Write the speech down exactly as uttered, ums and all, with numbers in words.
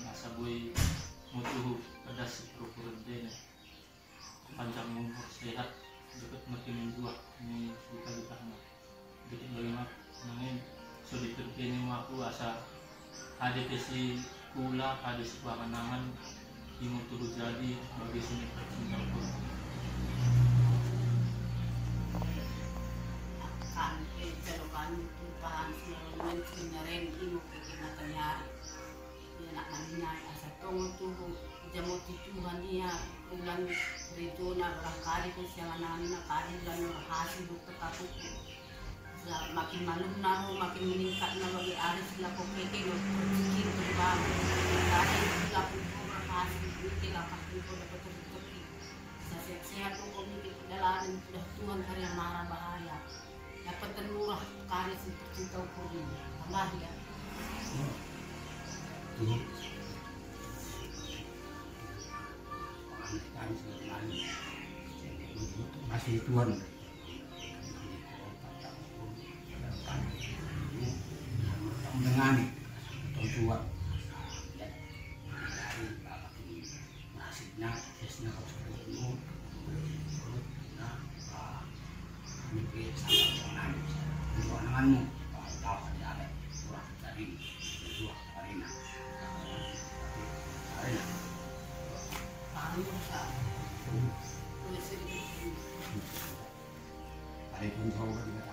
Asa boi mo tuhu pedas si perukuren ndene. Panjang umur, sehat, dekket ngerti menjuah ni berita-beritana. Dekket bage ma nangkin so diperkene mo aku asa ade pe si kuula, ade si kuangan-angan, imo tuhu jadi bagi sini percinta ukur. Kan pe calo kami tumpahan si naren imo pe kena tanyari. Ia nak maninai asa tong tuhu, jamoti Tuhan ia, ulang rejona barangkali pe siangan-anganna kadi ulang berhasil dokter kapuku. Sa makin malumna mo, makin meningkatna bagi ari si lako keke ngo percikir berbangun. Kadi si lako berhasil, ite lakah engko dapat rezeki. Sa sehat-sehat engko mikir perdalanen, sudah Tuhan kari yang mara bahaya. Dapetten murah kari si percinta ukur ini. Tambah ya. Tuhu. Masih Tuhan. Mendengani. Tuhan. Dari Bapak ini. Nasibna, esna kau sepuluh nu, na, ah, mikir sama dengan, dengan anu, ah, tahu ada ada, kurang tadi, dua karina, karina. Anu sa, tulis ini. Ada pun tahu kan, ya.